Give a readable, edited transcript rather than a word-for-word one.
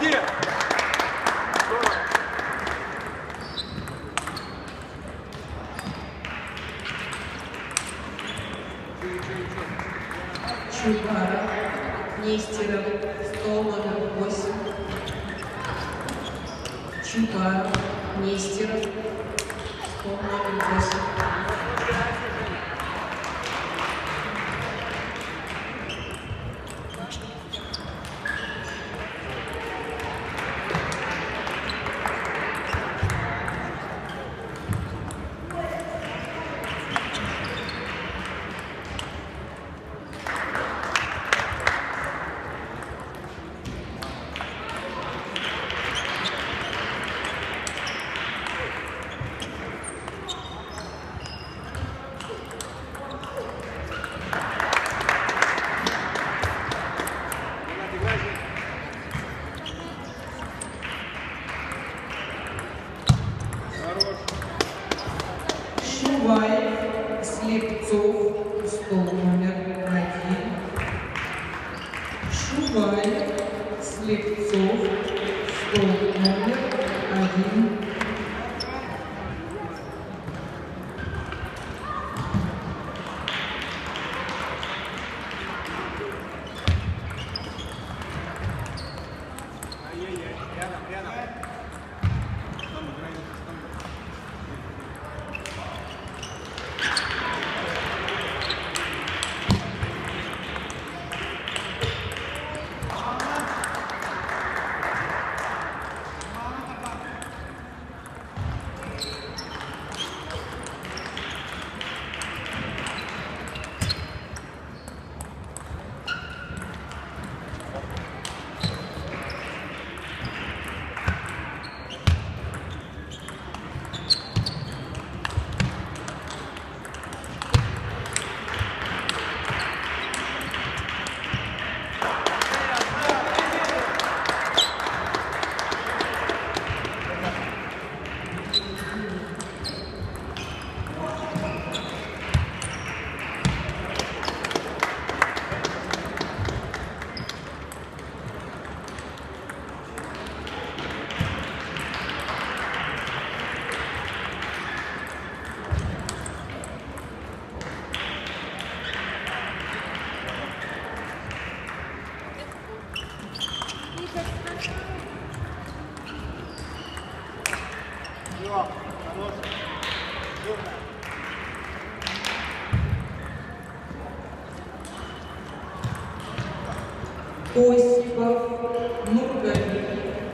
Уходи! Здорово! Чубаров, Нестеров, стол номер 8. Чубаров, Нестеров, стол номер 8. Ренат, играй, Жень. Хорош. Шуваев, Слепцов, стол номер 1. Шуваев, Слепцов, стол номер 1. Ай-яй-яй. Рядом, рядом. Там играй, там. Все, хорош. Жирно. Осипов, Нургалиев,